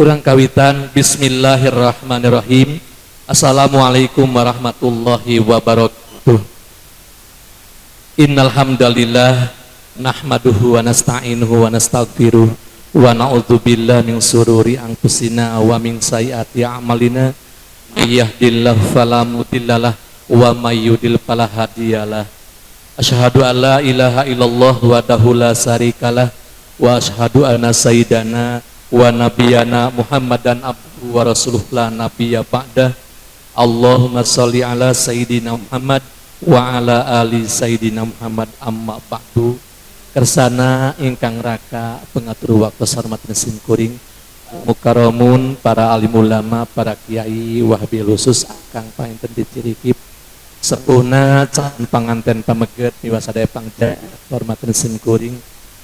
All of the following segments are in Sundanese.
Urang kawitan, bismillahirrahmanirrahim. Assalamualaikum warahmatullahi wabarakatuh. Innal hamdalillah nahmaduhu wa nasta'inuhu wa nastaghfiruh wa na'udzubillah min sururi anfusina wa min sayyiati a'malina. Yahdihillahu fala mudhillalah wa may yudlil fala hadiyalah. Asyhadu an la ilaha illallah wahdahu la syarikalah wa asyhadu anna sayyidana wa nabiyana Muhammadan abduhu wa rasuluh la nabiyya ba'dah. Allahumma sholli ala sayyidina Muhammad wa ala ali sayyidina Muhammad, amma ba'du. Kersana ingkang raka pengatur waktu hormat simkuring, mukarramun, para alim ulama, para kiai, wabil khusus akang panginten diciriki sepuhna calon panganten pameget miwah sadaya pangja hormatan simkuring,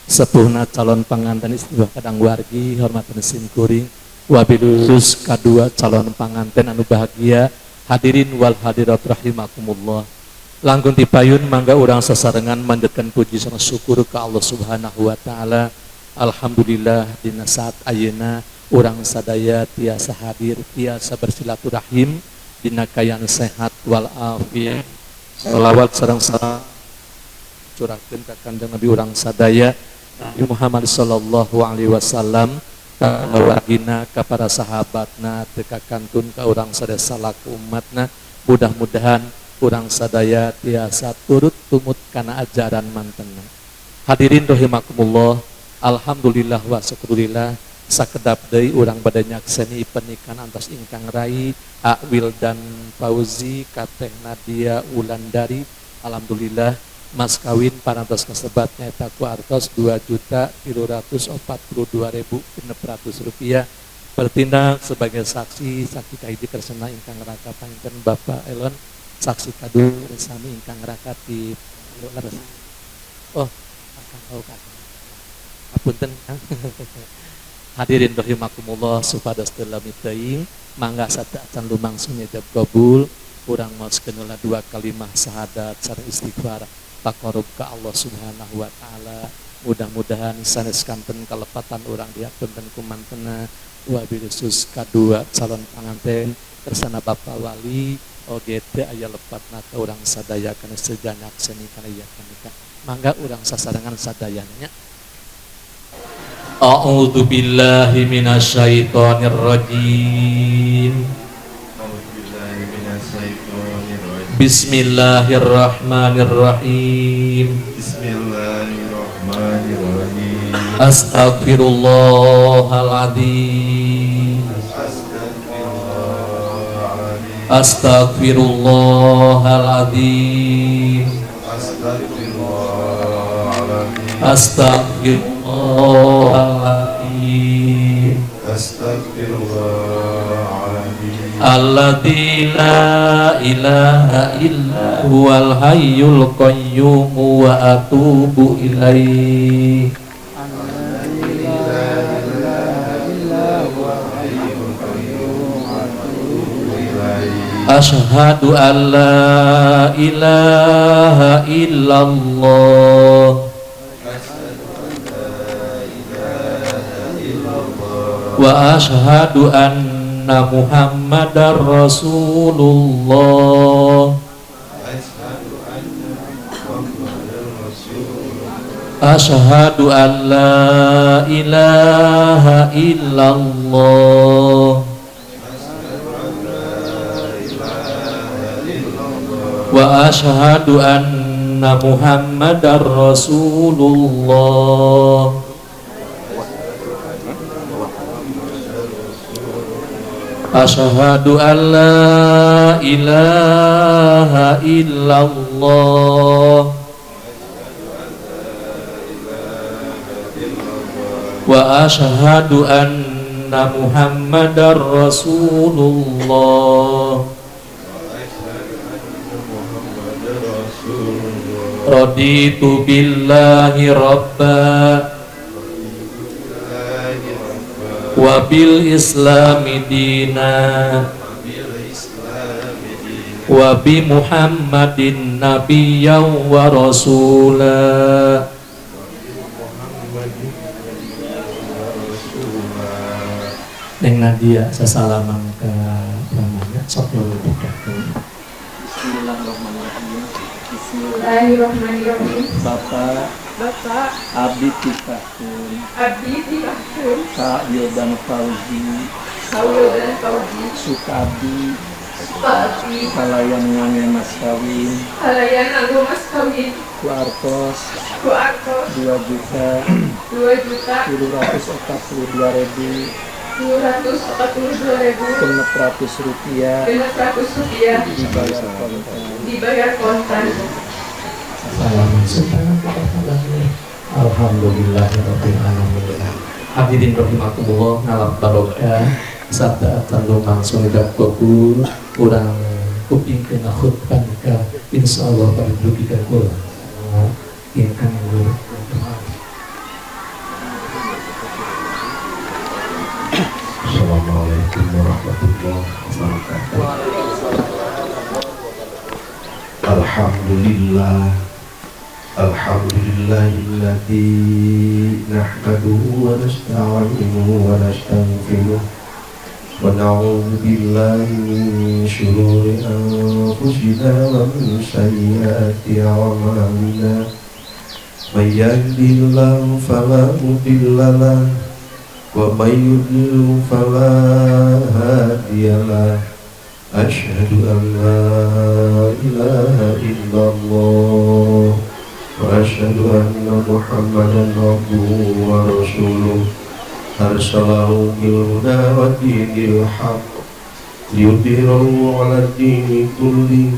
sepuhna calon panganten istri kadang wargi hormatan simkuring, wabil khusus kadua calon panganten anu bahagia, hadirin wal hadirat rahimakumullah. Langkung tipayun mangga urang sasarengan manjatkan puji sareng syukur ka Allah Subhanahu wa taala. Alhamdulillah, dina saat ayeuna urang sadaya tiasa hadir, tiasa bersilaturahim dina kaayaan sehat wal afiat. Salawat sareng salam curahkeun ka Kanjeng Nabi urang sadaya, Nabi Muhammad sallallahu alaihi wasallam, ka wargina, ka para sahabatna, teu kantun ka urang sadaya salaku umatna. Mudah-mudahan urang sadaya tiasa turut tumut kana ajaran mantena. Hadirin rahimakumullah, alhamdulillah wa syukurillah, sakedap deui urang bade nyakseni pernikahan antos ingkang rai Awil dan Fauzi ka Teh Nadia Wulandari. Alhamdulillah, mas kawin parantos kasebat nyaeta ku artos Rp2.342.600. Bertindak sebagai saksi, saksi kahiji kersana ingkang raka panginten Bapak Elon, saksi kadua sami ingkang raka di leres. Oh, akang, oh, kakang. Apunten. Hadirin rahimakumullah, supados teu lami teuing, mangga sateuacan lumangsung ijab kabul, urang maoskeun heula dua kalimah syahadat sareng istighfar taqarrub ka Allah Subhanahu wa taala. Mudah-mudahan sanes kanten kalepatan urang dihapunten ku mantena, wabil khusus kadua calon panganten kersana Bapak Wali oge teu aya lepatna ka urang sadaya kana seja nyakseni kana ieu nikah. Mangga urang sasarengan sadayana nya. A'udzu billahi minasyaitonir rajim. Bismillahirrahmanirrahim. Bismillahirrahmanirrahim. Astaghfirullahaladzim. Astaghfirullahaladzim. Astaghfirullahaladzim. Astaghfirullahaladzim. Astaghfirullahaladzim. Alladzi la ilaha illa huwal hayyul qayyum wa atubu ilaih. Asyhadu an la ilaha illallah wa asyhadu anna Muhammadar Rasulullah. Asyhadu an la ilaha illallah wa asyhadu anna Muhammadar Rasulullah. Asyhadu an la ilaha illallah wa asyhadu anna Muhammadar Rasulullah. Raditu billahi rabba wa bil islami dina wa bi Muhammadin nabiyyan wa rasula. Neng Nadia sasalaman ka ramana sok nubukakeun. Bismillahirrahmanirrahim. Bismillahirrahmanirrahim. Bapak, Bapak, abdi titahkeun abdi titahkeun ka Wildan Fauzi, ka Wildan Fauzi, suka abdi, suka abdi, kalayan ngangge mas kawin, kalayan nganggo mas kawin, ku artos, ku artos, 2 juta, 2 juta, 342 ribu, 242 ribu, 600 rupiah, 600 rupiah, dibayar kontan. Dibayar kontan. Salaman alhamdulillahirabbil alamin. Hadirin rahimakumullah, ngalap barokah sabda acan langsung idap kabul urang kupingkeun khutbah nikah, insyaallah pada dugi ka kula ingkang doa. Assalamualaikum warahmatullahi wabarakatuh. Alhamdulillah, alhamdulillahilladzi nahmaduhu wa nasta'inuhu wa nastaghfiruh wa na'udzu billahi min shururi anfusina wa min sayyiati a'malina. May yahdihillahu fala mudilla lahu wa may yudlil fala hadiya lahu. Asyhadu an la ilaha illallah wa asyhadu anna Muhammadan abduhu wa rasuluh, arsalahu bil huda wa dinil haqq liyudhhirahu 'ala dini kulli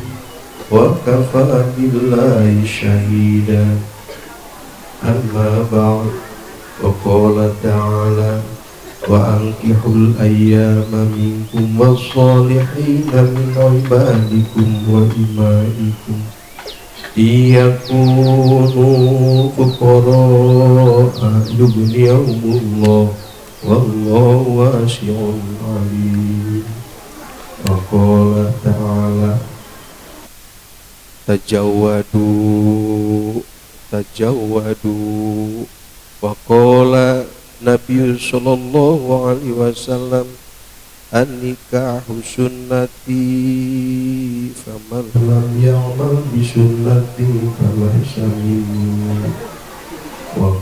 wa kafa billahi syahida. Amma ba'd. Wa qala ta'ala, wa ankihul ayyama minkum was-salihina min ibadikum wa imaikum iyakunu fuqara'a yughniyahumullah wallahu wasi'un alim. Wa qala ta'ala, tajawwadu, tajawwadu. Wa qala Nabi sallallahu alaihi wasallam, an-nikahu sunnati faman lam ya'mal bi sunnati falaysa minni. Wa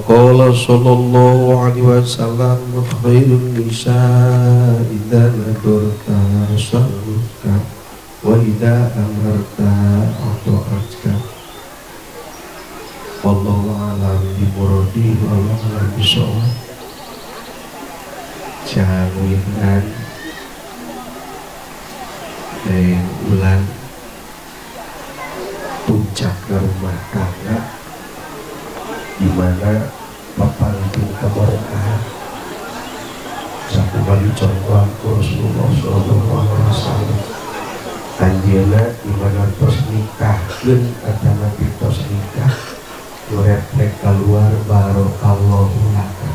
qala sallallahu alaihi wasallam, khairun nisa idza nadarta sa'uka wa idza amarta ata'atka. Wallahu a'lam bi muradi, wallahu a'lam bishawab. Jangan dan ulang puncak rumah tangga di mana papanggih keberkahan satu kali contoh Rasulullah Shallallahu Alaihi Wasallam, anjeunna di mana tos nikahkeun kata Nabi, tos nikah refleks keluar barokallahu laka.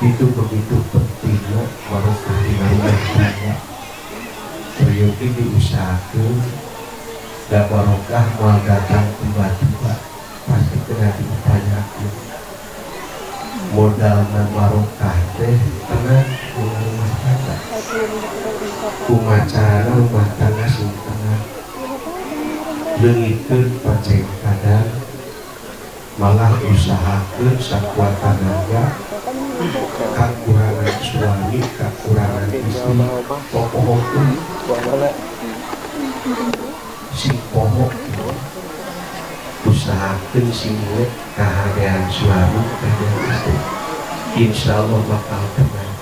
Itu begitu pentingnya barokah di rumah tangga. Peryogi diusahakan dan barokah mau datang tiba-tiba, pasti kena diupayakan. Modal dan barokah teh tenang rumah tangga, kumacarana rumah tangga sing tenang, leungiteun paceng kadang malah usahakeun sakuat tenaga. Kakurangan suami, kakurangan istri, popohokeun sing poho, usahakeun sing kahadean suami, kahadean istri, insya Allah bakal tenang.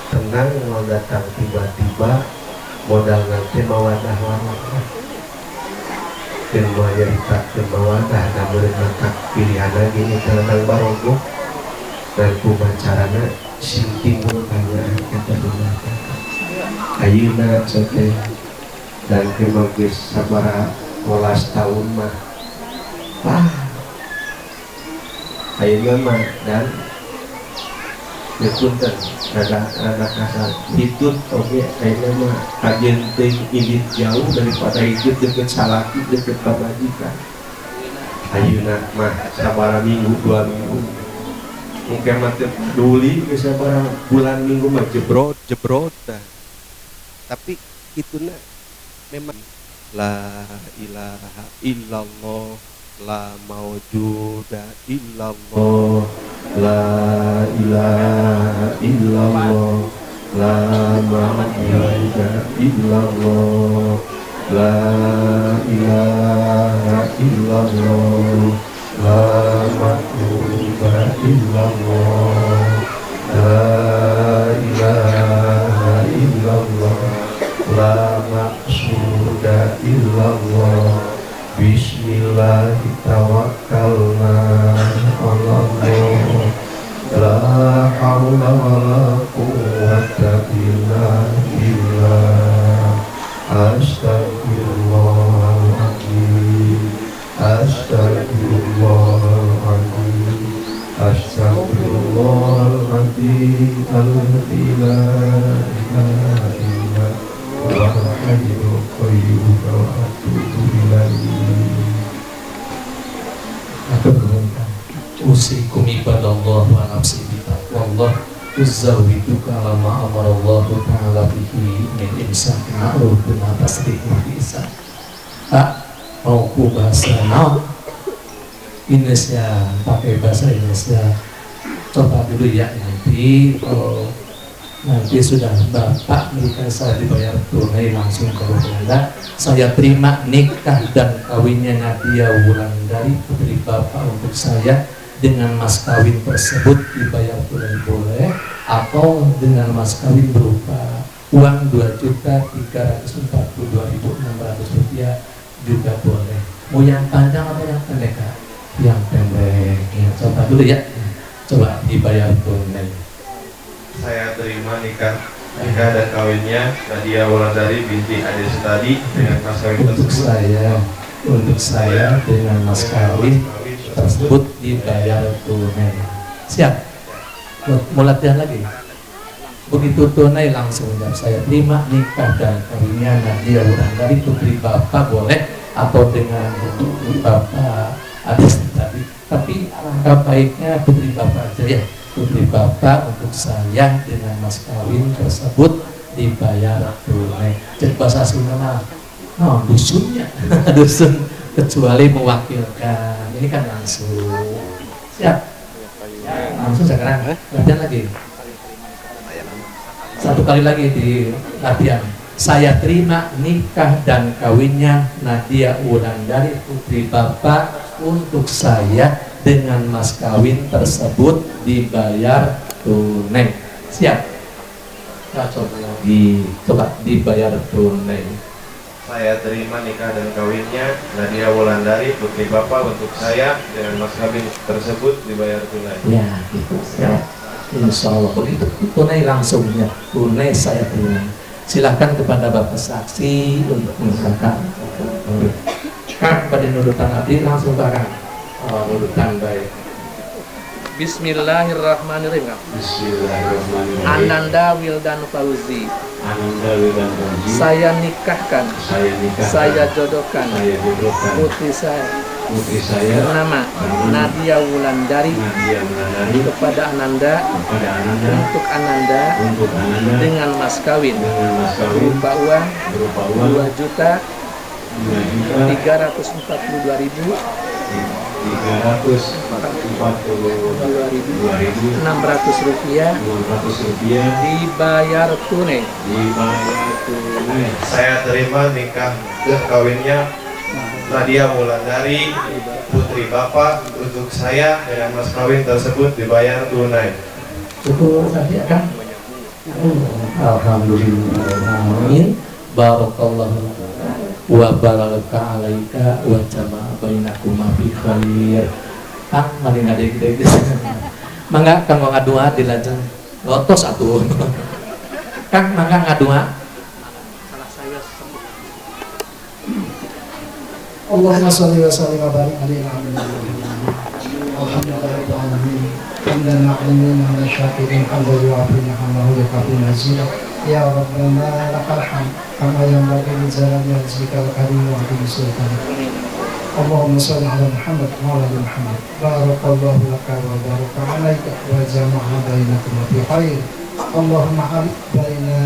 Tenang mau datang tiba-tiba, modal nanti mawadah warahmah dan mau nyerita ke mawadah, namun mata pilihan lagi ini tenang barogoh dan kumacarana sing timbul tanyaan kata rumah tangga ayeuna sete dan kemah geus sabaraha welas tahun mah ah ayeuna mah dan ya punten rada rada kasar hitut oge ayeuna mah kajeun teuing indit jauh daripada hitut deket salaki, deket pamajikan. Ayeuna mah sabaraha minggu, 2 minggu. Mungkin mah teu peduli geus sabaraha bulan minggu mah jebrot jebrot tah. Tapi kituna memang la ilaha illallah la maujuda illallah la ilaha illallah la maujuda illallah la ilaha illallah la ma'buda illallah la ilaha illallah la maqsuda illallah. Bismillah tawakkalna ala Allah la hawla wala quwwata illa billah. Astagfirullahaladzim, astagfirullahaladzim, astagfirullahaladzim alladzi la ilaha illa huwal hayyul qayyum wa atubu ilaihi. Usikum ibadallah wa nafsi bitaqwallah uzawwiduka lama amarallahu ta'ala bihi min imsak ma'ruf wa tasrih bi ihsan. Pak, mau ku bahasa naon? Indonesia, pakai bahasa Indonesia. Coba dulu ya, nanti kalau nanti sudah bapak nikah saya dibayar tunai langsung ke Anda. Saya terima nikah dan kawinnya Nadia Wulandari putri bapak untuk saya dengan mas kawin tersebut dibayar tunai boleh, atau dengan mas kawin berupa uang 2.342.600 rupiah juga boleh. Mau yang panjang atau yang pendek, Kak? Yang pendek. Ya, coba dulu ya. Coba dibayar tunai. Saya terima nikah dan kawinnya Nadia Wulandari binti Ade Sutadi dengan mas kawin tersebut. Untuk saya dengan mas kawin tersebut dibayar tunai. Siap? Mau latihan lagi? Begitu tunai langsung jawab saya terima nikah dan kawinnya Nadia Wulandari putri bapak boleh, atau dengan bapak Ade Sutadi. Tapi alangkah baiknya putri bapak aja ya. Putri bapak untuk saya dengan mas kawin tersebut dibayar tunai. Jadi bahasa Sunda mah, oh, dusunnya, dusun, kecuali mewakilkan. Ini kan langsung. Siap? Langsung sekarang. Latihan lagi. Satu kali lagi di latihan. Saya terima nikah dan kawinnya Nadia Wulandari putri bapak untuk saya dengan mas kawin tersebut dibayar tunai. Siap? Kita coba lagi. Coba dibayar tunai. Saya terima nikah dan kawinnya Nadia Wulandari putri bapak untuk saya dengan mas kawin tersebut dibayar tunai. Ya, gitu. Siap. Insya Allah begitu tunai langsungnya. Tunai saya terima. Silahkan kepada bapak saksi untuk mengatakan. Kang pada nurutan abdi langsung barang. Oh, nurutan baik. Bismillahirrahmanirrahim. Bismillahirrahmanirrahim. Ananda Wildan Fauzi. Ananda Wildan Fauzi. Saya nikahkan. Saya nikahkan. Saya jodohkan. Saya jodohkan. Putri saya. Putri saya bernama Nadia Wulandari. Nadia Wulandari kepada Ananda. Kepada Ananda. Untuk Ananda. Untuk Ananda. Dengan mas kawin. Dengan mas kawin. Berupa uang. Berupa uang. 2.342.600 342.600 rupiah dibayar tunai. Dibayar tunai. Saya terima nikah dan kawinnya Nadia Wulandari putri bapak untuk saya dengan mas kawin tersebut dibayar tunai. Cukup tadi kan? Alhamdulillah. Amin. Barakallahu wa baraka alaika wa jama'a bainakuma bi khair. Kang mari ngadeg-deg. Mangga kanggo ngadua dilajeng lotos atuh. Kang mangga ngadua. Salah saya sebut. Allahumma shalli wa sallim wa barik alaihi wa ala alihi. Alhamdulillahirabbil alamin. Hamdan na'lamu wa syakirin hamdan yu'afina ni'amahu wa yukafi mazidah. Ya Rabbana lakal hamd kama yanbaghi li jalali wajhikal karim wa 'azimi sultanik. Allahumma shalli ala Muhammad wa ala ali Muhammad. Barakallahu laka wa baraka alaika wa jama'a bainakum fi khair. Allahumma alif baina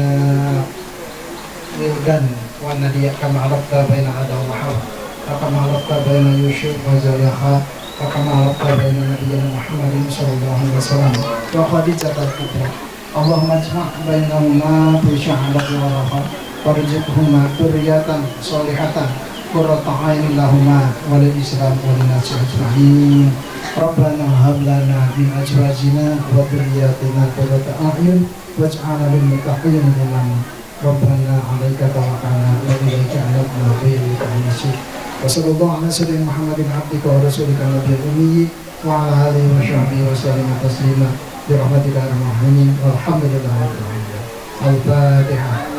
Wildan wa Nadia kama alafta baina Adam wa Hawa, wa kama alafta baina Yusuf wa Zulaikha, wa kama alafta baina nabiyyina Muhammadin sallallahu alaihi wasallam wa Khadijah al-Kubra. Allahumma ijma' bainahuma fi syahadati wa raha warzuqhuma dzurriyyatan sholihatan qurrata a'yunin lahuma wa lil Islam wa lin nasi ajma'in. Rabbana hab lana min azwajina wa dzurriyyatina qurrata a'yun waj'alna lil muttaqina imama. Rabbana 'alaika tawakkalna wa ilaika anabna wa ilaika nusir. Wa sallallahu ala sayyidina Muhammadin abdika wa rasulika nabiyil ummi wa ala alihi wa sahbihi wa sallam taslima bi rahmatika ya arhamar rahimin. Walhamdulillahi rabbil alamin. Al-Fatihah.